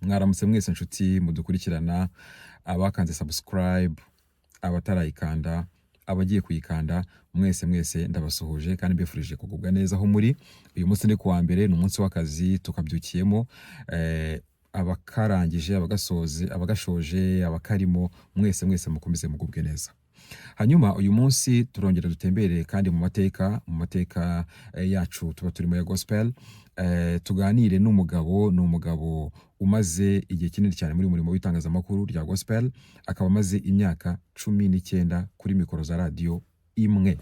Mwaramutse mwese nshuti mudukurikirana, abakanze subscribe, abatarayikanda, abagiye kuyikanda, mwese mwese ndabasuhuje kandi mbifurije kugubwa neza aho muri. Uyu munsi ni kuwa mbere, ni umunsi w'akazi tukabyukiyemo. Abakarangije, abagasoze, abagashoje, abakarimo, mwese mwese mukomeze mugubwe neza. Hanyuma uyu munsi turongera dutembere kandi mu mateka yacu tuba turimo ya gospel, tuganire n'umugabo. Ni umugabo umaze igihe kinini cyane muri murimo w'itangazamakuru rya gospel, akaba amaze imyaka 19 kuri mikoro za radiyo imwe.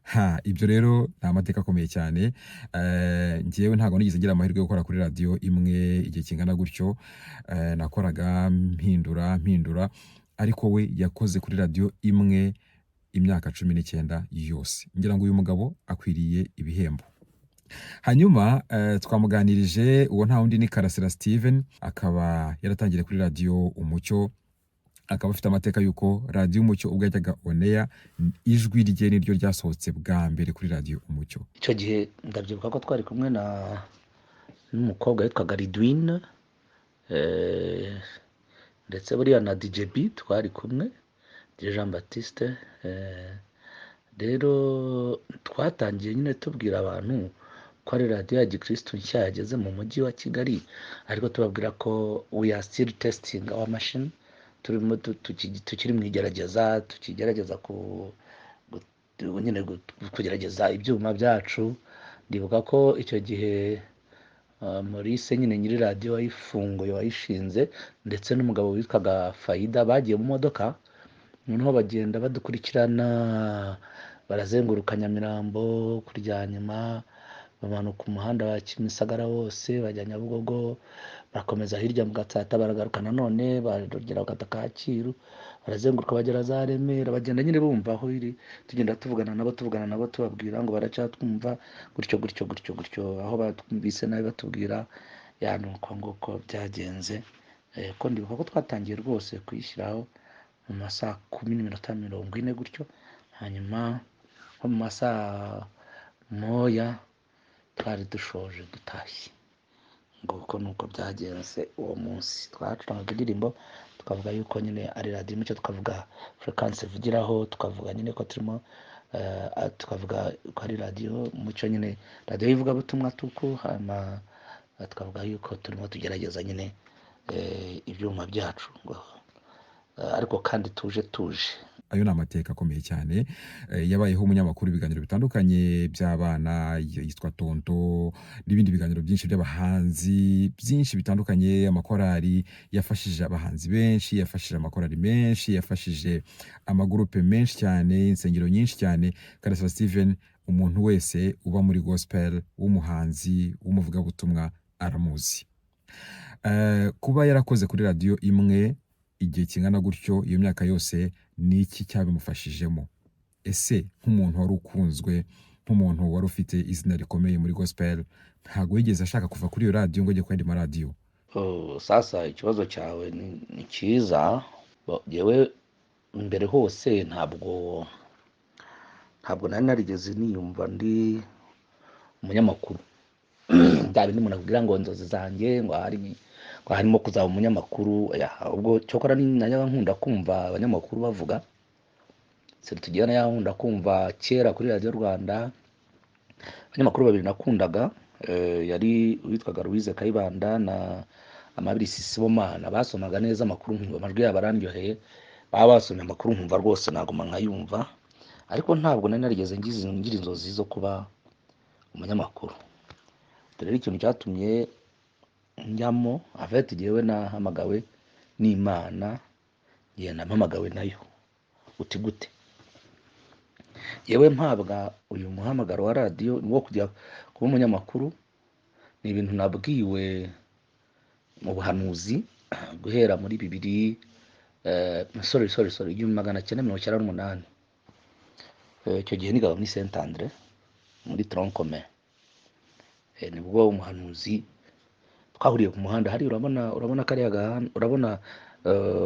Ha, ibyo rero ni amateka akomeye cyane. Njyewe ntabwo nigeze ngira amahirwe yo gukora kuri radiyo imwe igihe kingana gutyo. Nakoraga mpindura mpindura, ariko we yakoze kuri radiyo imwe imyaka 19 yose. Ngira ngo uyu mugabo akwiriye ibihembo. Hanyuma twamuganirije, uwo nta wundi ni Karasira Steven, akaba yaratangiriye kuri Radiyo Umucyo, akaba afite amateka y'uko Radiyo Umucyo ubwo yajyaga on air, ijwi rye niryo ryasohotse bwa mbere kuri Radiyo Umucyo. Icyo gihe ndabyibuka ko twari kumwe na n'umukobwa witwaga Ridwine, ndetse buriya na DJB twari kumwe, DJ Jean Baptiste. Rero twatangiye nyine tubwira abantu ko ari radiyo ya gikirisitu nshya yageze mu mujyi wa Kigali, ariko tubabwira ko we are still testing our machine, turimo tukiri mu igerageza, tukigerageza ku nyine kugerageza ibyuma byacu. Ndibuka ko icyo gihe Maurice nyine nyiri radiyo wayifunguye, wayishinze, ndetse n'umugabo witwaga Fayida bagiye mu modoka, noneho bagenda badukurikirana, barazenguruka Nyamirambo kurya, nyuma bamanuka umuhanda wa Kimisagara wose bajya Nyabugogo, bakomeza hirya mu Gatsata, baragaruka nanone bagera bakata Kacyiru, barazenguruka bagera za Remera, bagenda nyine bumva aho iri, tugenda tuvugana nabo, tuvugana nabo, tubabwira ngo baracyatwumva gutyo gutyo gutyo gutyo, aho batwumvise nabi batubwira ya. Nuko nguko byagenze. Ko ndibuka ko twatangiye rwose kuyishyiraho mu ma 10:40 gutyo, hanyuma nko mu ma 1:00 twari dushoje dutashye. Nguko nuko byagenze uwo munsi. Twacurangaga indirimbo, tukavuga yuko nyine ari Radiyo Umucyo, tukavuga fréquence ivugiraho, tukavuga nyine ko turimo tukavuga ko ari Radiyo Umucyo nyine, radiyo y'ivugabutumwa tuku, hanyuma tukavuga yuko turimo tugerageza nyine ibyuma byacu ngo ariko kandi tuje tuje. Ayo ni amateka akomeye cyane. Yabayeho umunyamakuru ibiganiro bitandukanye by'abana yitwa Tonto, n'ibindi biganiro byinshi by'abahanzi byinshi bitandukanye, amakorali. Yafashije abahanzi benshi, yafashije amakorali menshi, yafashije amagurupe menshi cyane, insengero nyinshi cyane. Karasira Steven, umuntu wese uba muri gospel, w'umuhanzi, w'umuvugabutumwa, aramuzi. Kuba yarakoze kuri radiyo imwe igihe kingana gutyo, iyo myaka yose, ni iki cyabimufashijemo? Ese nk'umuntu wari ukunzwe, nk'umuntu wari ufite izina rikomeye muri gospel, ntabwo yigeze ashaka kuva kuri iyo radiyo ngo ajye ku yandi maradiyo? Oh, sasa ikibazo cyawe ni cyiza. Jyewe mbere hose ntabwo nari narigeze niyumva ndi umunyamakuru, bya bindi umuntu akubwira ngo inzozi zanjye ngo harimo kuzaba umunyamakuru. Oya, ubwo cyokora najyaga nkunda kumva abanyamakuru bavuga, tugiye najyaga nkunda kumva kera kuri Radiyo Rwanda abanyamakuru babiri nakundaga, yari uwitwaga Louise Kayibanda na Amabilisi Sibomana. Basomaga neza amakuru, nkumva amajwi yabo arandyoheye, baba basomye amakuru nkumva rwose naguma nkayumva, ariko ntabwo nari narigeze ngira inzozi zo kuba umunyamakuru. Dore rero ikintu cyatumye njyamo afite, jyewe nahamagawe n'Imana, ngenda mpamagawe nayo. Uti gute? Yewe mpabwa uyu muhamagaro wa radiyo wo kujya kuba umunyamakuru, ni ibintu nabwiwe mu buhanuzi guhera muri bibiri, sorry, sorry, sorry, 1998. Icyo gihe nigaga muri Saint Andre muri tronc commun. Nibwo umuhanuzi twahuriye ku muhanda hariya, urabona kariya gahanda, urabona,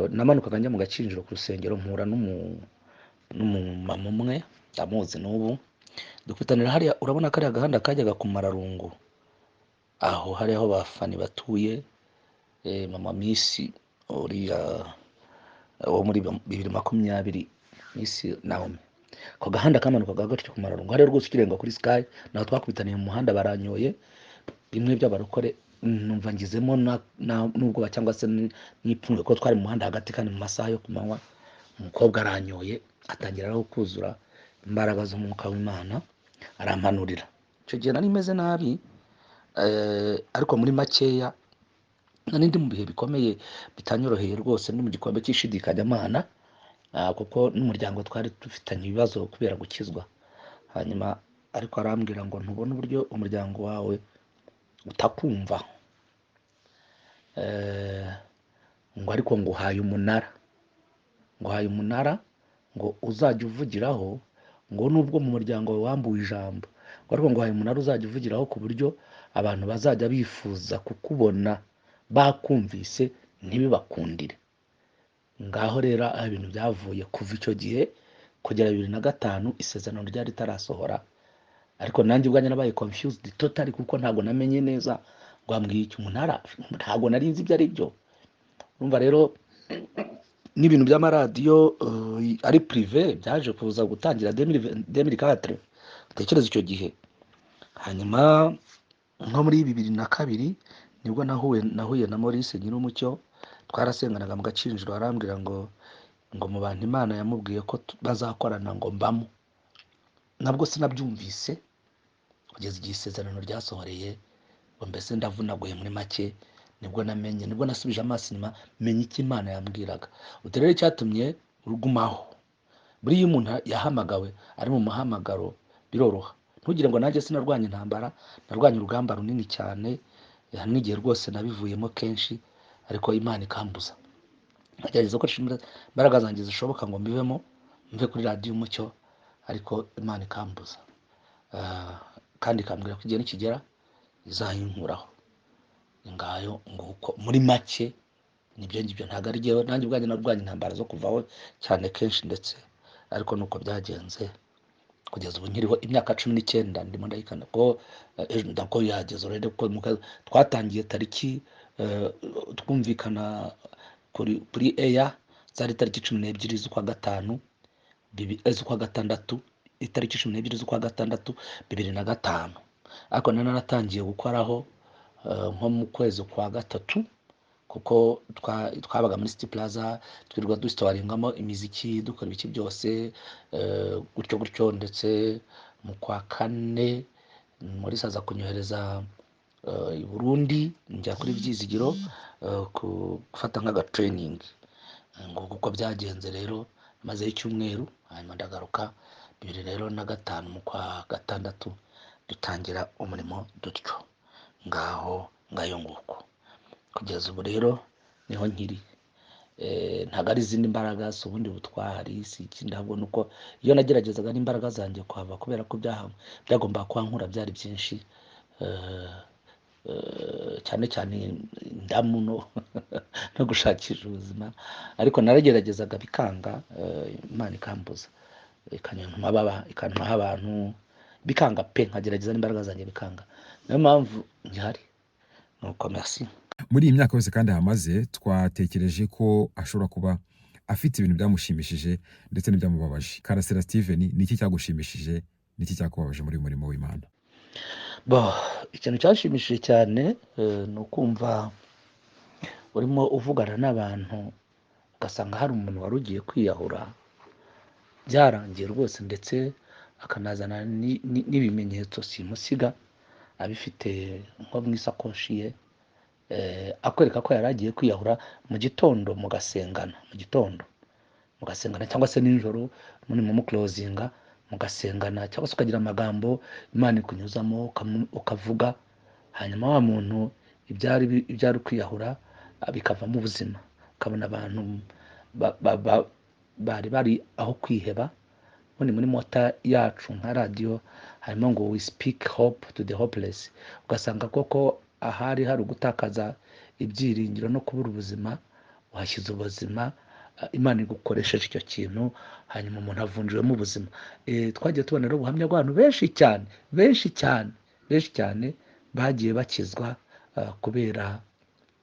namanukaga njya mu Gakinjiro ku rusengero, mpura n'umumama umwe ndamuzi n'ubu, dukutanira hariya, urabona kariya gahanda kajyaga ku Mararungu, aho hari aho bafani batuye. Mama Miss uriya wo muri 2020, Miss Naomi. Ako gahanda kamanukaga gutyo ku Mararungu hariya rwose, ukirenga kuri Sky, naho twakubitaniye mu muhanda, baranyoye bimwe by'abarokore. Numva ngizemo n'ubwoba cyangwa se n'ipfunwe, kuko twari mu muhanda hagati kandi mu masaha yo ku manywa. Umukobwa aranyoye, atangira rero kuzura imbaraga z'umwuka w'Imana, arampanurira. Icyo gihe nari meze nabi, ariko muri makeya nari ndi mu bihe bikomeye bitanyoroheye rwose, ndi mu gikombe cy'ishidikanyamana, kuko n'umuryango twari dufitanye ibibazo kubera gukizwa. Hanyuma ariko arambwira ngo: "Ntubone uburyo umuryango wawe utakumva?" Ngo ariko nguhaye umunara, nguhaye umunara ngo uzajya uvugiraho, ngo nubwo mu muryango wawe wambuwe ijambo, ngo ariko nguhaye umunara uzajya uvugiraho, ku buryo abantu bazajya bifuza kukubona bakumvise ntibibakundire. Ngaho rero aho ibintu byavuye, kuva icyo gihe kugera 2005 isezerano ryari ritarasohora. Ariko nanjye ubwanjye nabaye confused totally, kuko ntabwo namenye neza ngo ambwiye iki. Umunara, ntabwo nari nzi ibyo ari byo. Urumva rero n'ibintu by'amaradiyo ari privé byaje kuza gutangira 2004, utekereza icyo gihe. Hanyuma nko muri 2002 nibwo nahuye na Maurice Nyirumucyo, twarasenganaga mu Gakinjiro. Arambwira ngo mu bantu Imana yamubwiye ko bazakorana ngo mbamo. Nabwo sinabyumvise kugeza igihe isezerano ryasohoreye, ngo mbese ndavunaguye muri make. Nibwo namenye, nibwo nasubije amaso inyuma, menya icyo Imana yambwiraga. Uti rero icyatumye ugumaho, buriya iyo umuntu yahamagawe, ari mu muhamagaro, biroroha. Ntugire ngo nanjye sinarwanya intambara, narwanye urugamba runini cyane. Hari n'igihe rwose nabivuyemo kenshi, ariko Imana ikambuza. Nkagerageza gukoresha imbaraga zanjye zishoboka ngo mbivemo, mve kuri Radiyo Umucyo, ariko Imana ikambuza. Kandi ikambwira ko igihe nikigera izayinkuraho. Ngayo nguko muri make, nibyo ngibyo. Ntabwo ari jyewe, nanjye ubwanjye narwanye intambara zo kuvaho cyane kenshi ndetse, ariko nuko byagenze kugeza ubu nkiriho imyaka 19. Ndimo ndayikana ko ejo ndako yageze already, kuko twatangiye tariki twumvikana kuri eya, zari tariki 12 z'ukwa gatanu, z'ukwa gatandatu, itariki 12 z'ukwa gatandatu 2005. Ariko nari naratangiye gukoraho nko mu kwezi kwa gatatu, kuko twabaga muri City Plaza, twirirwa dusitoringamo imiziki, dukora ibiki byose, gutyo gutyo. Ndetse mu kwa kane muri aza kunyohereza i Burundi, njya kuri Byizigiro gufata nk'aga training. Ngo uko byagenze rero, mazeyo icyumweru, hanyuma ndagaruka bibiri rero na gatanu mu kwa gatandatu, dutangira umurimo dutyo. Ngaho ngayo nguko, kugeza ubu rero niho nkiri. Ntabwo ari izindi mbaraga, si ubundi butwari, si ikindi, ahubwo nuko iyo nageragezaga n'imbaraga zanjye kuhava, kubera ko byagombaga kuhankura byari byinshi, cyane cyane indamu no gushakisha ubuzima. Ariko narageragezaga bikanga, Imana ikambuza, ikantuma baba, ikantumaho abantu, bikanga pe, nkagerageza n'imbaraga zanjye bikanga. Niyo mpamvu ngihari. Nuko, merci. Muri iyi myaka yose kandi ahamaze, twatekereje ko ashobora kuba afite ibintu byamushimishije ndetse n'ibyamubabaje. Karasira Steven, ni iki cyagushimishije, ni iki cyakubabaje muri uyu murimo w'Imana? Bo, ikintu cyashimishije cyane ni ukumva urimo uvugana n'abantu, ugasanga hari umuntu wari ugiye kwiyahura, byarangiye rwose, ndetse akanazana n'ibimenyetso simusiga abifite nko mu isakoshi ye, akwereka ko yari agiye kwiyahura. Mu gitondo mugasengana, mu gitondo mugasengana, cyangwa se nijoro muri mu muclosinga mugasengana, cyangwa se ukagira amagambo Imana ikunyuzamo ukavuga, hanyuma wa muntu ibyari kwiyahura bikavamo ubuzima. Ukabona abantu bari bari aho kwiheba. Ubundi muri motto yacu nka radiyo harimo ngo "We speak hope to the hopeless". Ugasanga koko ahari hari ugutakaza ibyiringiro no kubura ubuzima, uhashyize ubuzima. Imana igukoresheje icyo kintu, hanyuma umuntu avunjiwemo ubuzima. Twagiye tubona rero ubuhamya bw'abantu benshi cyane, benshi cyane, benshi cyane bagiye bakizwa kubera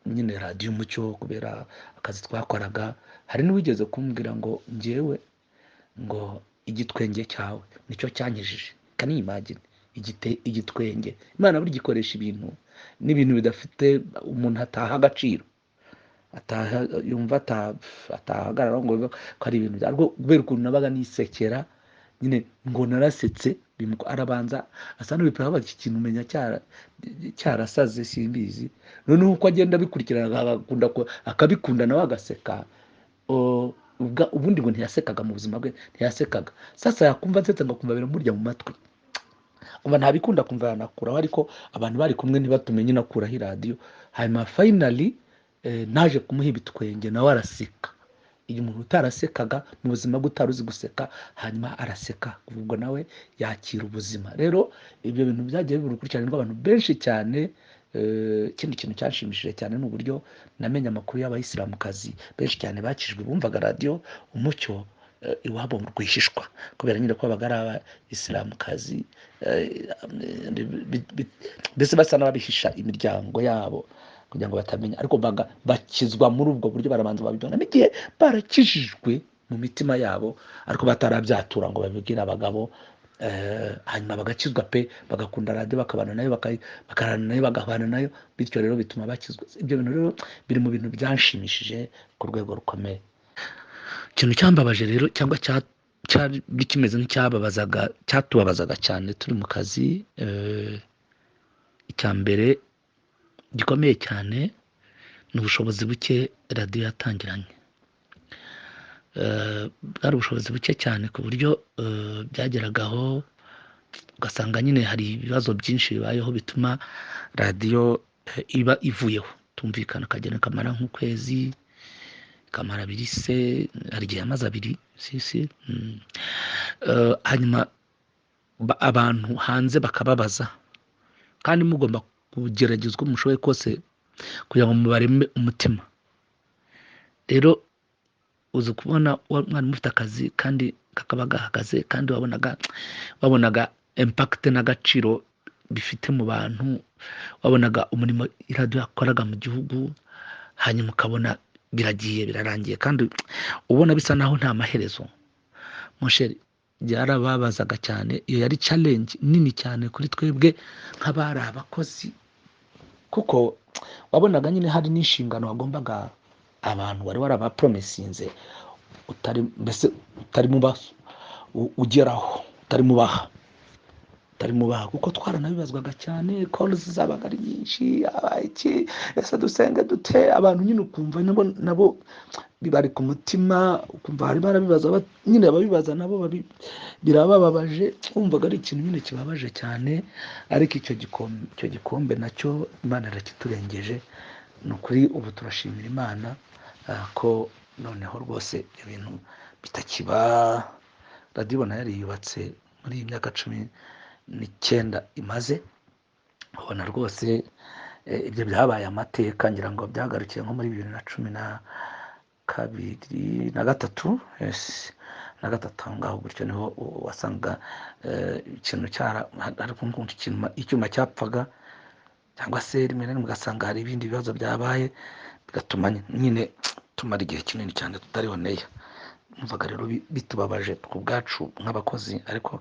nyine Radiyo Umucyo, kubera akazi twakoraga. Hari n'uwigeze kumbwira ngo njyewe ngo igitwenge cyawe nicyo cyankijije. Can you imagine? Igitwenge. Imana burya ikoresha ibintu n'ibintu bidafite umuntu ataha agaciro, ataha yumva atahagarara ngo bive ko ari ibintu ariko kubera ukuntu nabaga nisekera nyine, ngo narasetse arabanza asa n'ubipira, abaza iki kintu umenya cyarasaze, simbizi. Noneho uko agenda abikurikirana agakunda akabikunda nawe agaseka. Ubundi ngo ntiyasekaga mu buzima bwe, ntiyasekaga. Sasa yakumva nsetse ngo akumva biramurya mu matwi, kumva ntabikunda, kumva yanakuraho, ariko abantu bari kumwe ntibatume nyine akuraho iradiyo. Hanyuma finally naje kumuha ibitwenge, nawe araseka. Iyo umuntu utarasekaga mu buzima bwe, utari uzi guseka, hanyuma araseka, ubwo nawe yakira ubuzima. Rero ibyo bintu byagiye bibura urukurikirane rw'abantu benshi cyane. Ikindi kintu cyanshimishije cyane ni uburyo namenye amakuru y'abayisilamukazi benshi cyane bakijwe bumvaga Radiyo Umucyo iwabo rwihishwa, kubera nyine ko babaga ari abayisilamukazi, mbese basa n'ababihisha imiryango yabo kugira ngo batamenya, ariko bakizwa muri ubwo buryo. Barabanza babibona n'igihe barakijijwe mu mitima yabo, ariko batarabyatura ngo babibwire abagabo, hanyuma bagakizwa pe, bagakunda radiyo, bakabana nayo, bakarana nayo, bagahana nayo. Bityo rero bituma bakizwa. Ibyo bintu rero biri mu bintu byanshimishije ku rwego rukomeye. Ikintu cyambabaje rero, cyangwa cyari kimeze nk'icyababazaga, cyatubabazaga cyane turi mu kazi, icya mbere gikomeye cyane ni ubushobozi buke radiyo yatangiranye. Bwari ubushobozi buke cyane ku buryo byageragaho ugasanga nyine hari ibibazo byinshi bibayeho bituma radiyo iba ivuyeho, tumvikana, akagenda kamara nk'ukwezi, kamara 2 se, hari igihe yamaze 2 si si. Hanyuma abantu hanze bakababaza, kandi mugomba kugerageza uko mushoboye kose kugira ngo mubareme umutima. Rero uzi kubona mwari mufite akazi kandi kakaba gahagaze, kandi wabonaga impact n'agaciro bifite mu bantu, wabonaga umurimo iradiyo yakoraga mu gihugu, hanyuma ukabona biragiye birarangiye, kandi ubona bisa naho nta maherezo. Mon cher, byarababazaga cyane. Iyo yari challenge nini cyane kuri twebwe nk'abari abakozi, kuko wabonaga nyine hari n'inshingano wagombaga abantu wari warabapromisinze utari, mbese utari muba ugeraho, utari mubaha, utari mubaha, kuko twaranabibazwaga cyane, calls zabaga ari nyinshi, abaye iki, ese dusenge dute, abantu nyine ukumva nabo bibari ku mutima, ukumva hari barabibaza nyine ababibaza nabo birabababaje, wumvaga ari ikintu nyine kibabaje cyane. Ariko icyo gikombe nacyo Imana irakiturengeje, ni ukuri. Ubu turashimira Imana ko noneho rwose ibyo bintu bitakiba. Radiyo ubona yariyubatse muri iyi myaka 19 imaze, ubona rwose ibyo byabaye amateka. Ngira ngo byagarukiye nko muri bibiri na cumi na kabiri na gatatu, yes, na gatatu aho ngaho gutyo niho wasanga ikintu cyara, hari ukuntu icyuma cyapfaga, cyangwa se rimwe na rimwe ugasanga hari ibindi bibazo byabaye bigatuma nyine tumara igihe kinini cyane tutariboneye. Numvaga rero bitubabaje ku bwacu nk'abakozi, ariko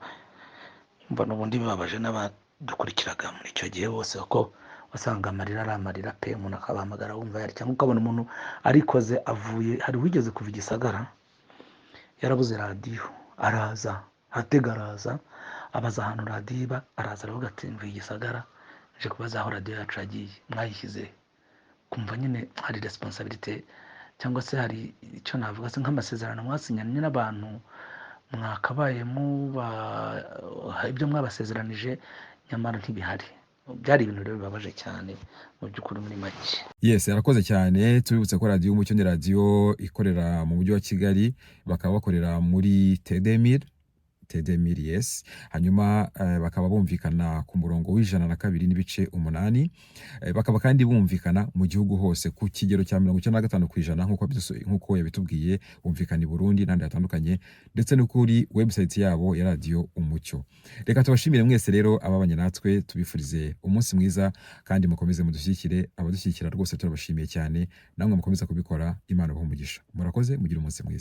umva n'ubundi bibabaje n'abadukurikiraga muri icyo gihe bose, kuko wasanga amarira ari amarira pe, umuntu akabahamagara wumva yari, cyangwa ukabona umuntu arikoze avuye, hari uwigeze kuva i Gisagara yarabuze radiyo, araza atega, araza abaza ahantu radiyo iba, araza aravuga ati mvuye i Gisagara nje kubaza aho radiyo yacu yagiye, mwayishyize. Kumva nyine hari responsabilité, cyangwa se hari icyo navuga se nk'amasezerano mwasinyanye n'abantu, mwakabaye muba ibyo mwabasezeranije, nyamara ntibihari. Byari ibintu rero bibabaje cyane mu by'ukuri muri make. Yes, arakoze cyane. Tubibutse ko Radiyo Umucyo ni radiyo ikorera mu mujyi wa Kigali, bakaba bakorera muri T2000. TD Mille. Hanyuma bakaba bumvikana ku murongo w'102.8. Bakaba kandi bumvikana mu gihugu hose ku kigero cya 95% nk'uko yabitubwiye. Bumvikana i Burundi n'ahandi hatandukanye, ndetse no kuri website yabo ya Radiyo Umucyo. Reka tubashimire mwese rero ababanye natwe, tubifurize umunsi mwiza kandi mukomeze mudushyigikire. Abadushyigikira rwose turabashimiye cyane, namwe mukomeza kubikora, Imana ibahe umugisha. Murakoze, mugire umunsi mwiza.